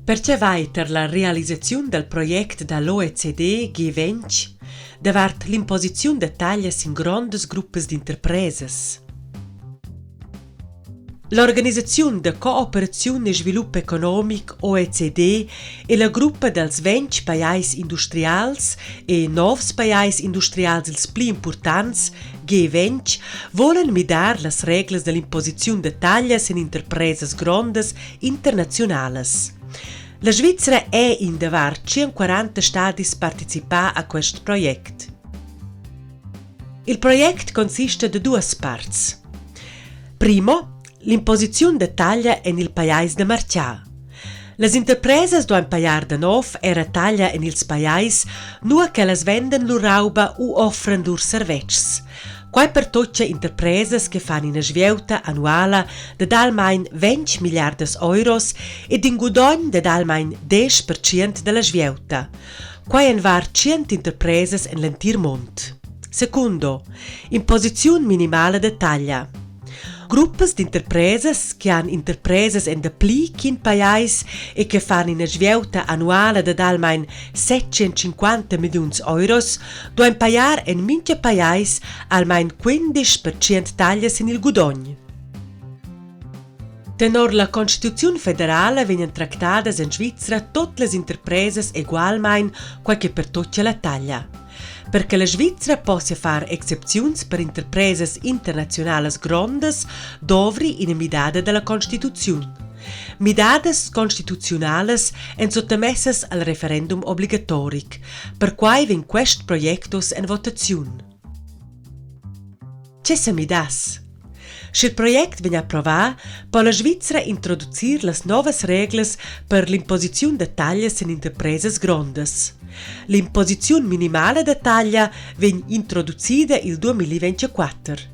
Per tge vai tar la realisaziun dal project da l'OECD G20 davart l'imposiziun da taglia sin grondas gruppas d'interpresas? L'organisaziun da cooperaziun e svilup economic OECD è la gruppa dals 20 pajais industrials e novs pajais industrials ils pli impurtants G20 volan midar las reglas da l'imposiziun da taglias en interpresas grondas internaziunalas. La Svizra è in da var 140 stadis participà a quest project. Il project consista da duas parts. Primo, l'imposiziun da taglia en il pajais da martgà. Las interpresas duain pajar da nov era taglia en ils pajais, nua ch'ellas vendan lur rauba u offran lur servetschs. Quai pertutga interpresas che fan ina svieuta annuala dad almain 20 milliardas euros ed in gudogn dad almain 10% da la svieuta. Quai èn var 100 interpresas en l'entir mund. Secundo, imposiziun minimala da taglia. Gruppas d'interpresas che han interpresas en dapli ch'in pajais e che fan ina svieuta annuala dad almain 750 milliuns euros duain pajar en mintga pajais almain 15% taglia sin il gudogn. Tenor la Constituziun federala vegnan tractadas en Svizra tut las interpresas egualmain quai che pertutga la taglia. Per che la Svizra possia far excepziuns per interpresas internaziunalas grondas dovri ina midada da la Constituziun. Midadas constituziunalas èn suttamessas al referendum obligatoric. Perquai vegn quest project uss en votaziun. Tge sa midass? Sch'il project vegn approvà, po la Svizra introducir las novas reglas per l'imposiziun da taglias sin interpresas grondas. L'imposiziun minimala da taglia vegn introducida il 2024.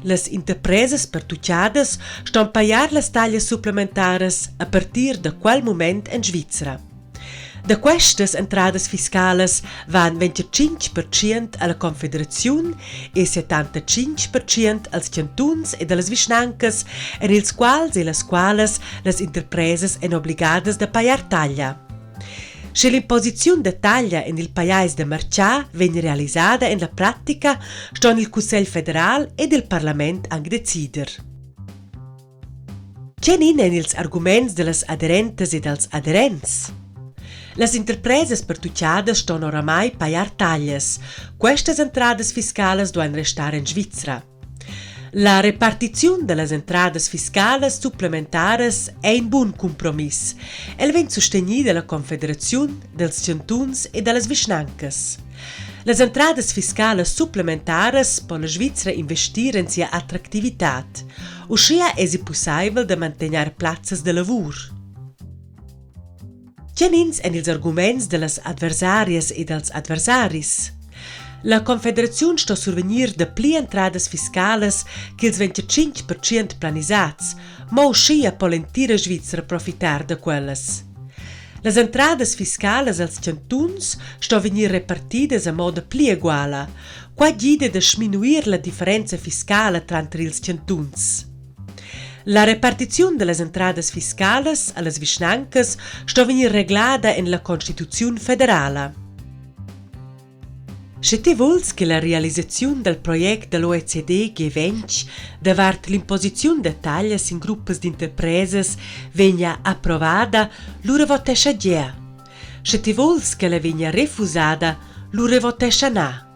Las interpresas pertuchadas ston pajar las taglias supplementaras a partir da quel mument en Svizra. Da questas entradas fiscalas van 25% alla Confederaziun e 75% als chantuns ed a las vischnancas, en ils quals e las qualas las interpresas èn obligadas da pajar taglia. Sche l'imposiziun da taglia en il pajais da martgà vegn realisada en la pratica, ston il Cussegl federal ed il parlament anc decider. Tgenin èn ils arguments da las aderentas e dals aderents? Las interpresas pertuchadas ston oramai pajar taglias. Questas entradas fiscalas duain restar en Svizra. La repartiziun da las entradas fiscalas supplementaras è in bun cumpromiss. El vegn sustegnì da la Confederaziun, dals chantuns e da las vischnancas. Las entradas fiscalas supplementaras po la Svizra investir en sia attractivitad. Uschia èsi pussaivel da mantegnair plazzas da lavur. Tgenins èn ils arguments da las adversarias e dals adversaris? La Confederaziun sto survegnir dapli entradas fiscalas ch'ils 25% planisads, mo uschia po l'entira Svizra profitar da quellas. Las entradas fiscalas als chantuns sto vegnir repartidas a moda pli eguala. Qua gida da sminuir la differenza fiscala tranter ils chantuns. La repartiziun da las entradas fiscalas a las vischnancas sto vegnir reglada en la Constituziun federala. Sche ti vuls che la realisaziun dal project da l'OECD G20 davart l'imposiziun da taglia sin gruppas d'interpresas vegnia approvada, lura votescha gea. Sche ti vuls ch'ella vegnia refusada, lura votescha na.